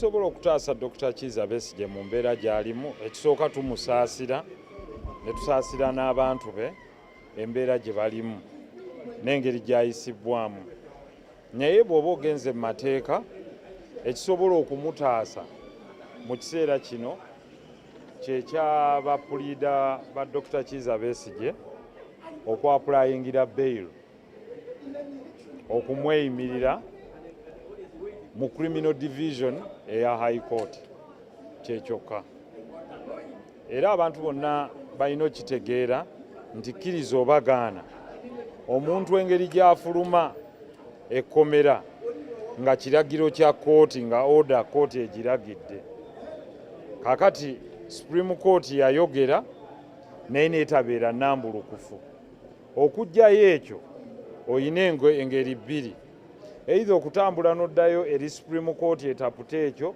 Sobola okutaasa Dr. Kiiza Besigye mu mbeera gy'alimu, ekisooka tumusaasira ne tusaasira n'abantu be embeera gye balimu n'engeri gy'ayisibbwamu. Naye bw'oba ogenze mu mateeka, ekisobola okumutaasa mu kiseera kino kyekyaba puliida ba Dr. Kiiza Besigye okwapplyingira bail okumweyimirira mu criminal division eya High Court, kyekyokka. Era abantu bonna balina okitegeera nti kkiriza oba gaana, omuntu engeri gy'afuluma ekkomera nga kiragiro kya kooti, nga order kooti egiragidde. Kakati Supreme Court yayogera naye neetabeera nambulukufu. Okuggyayo ekyo oyina engeri bbiri: either okutambula n'oddayo eri Supreme Court etapute ekyo.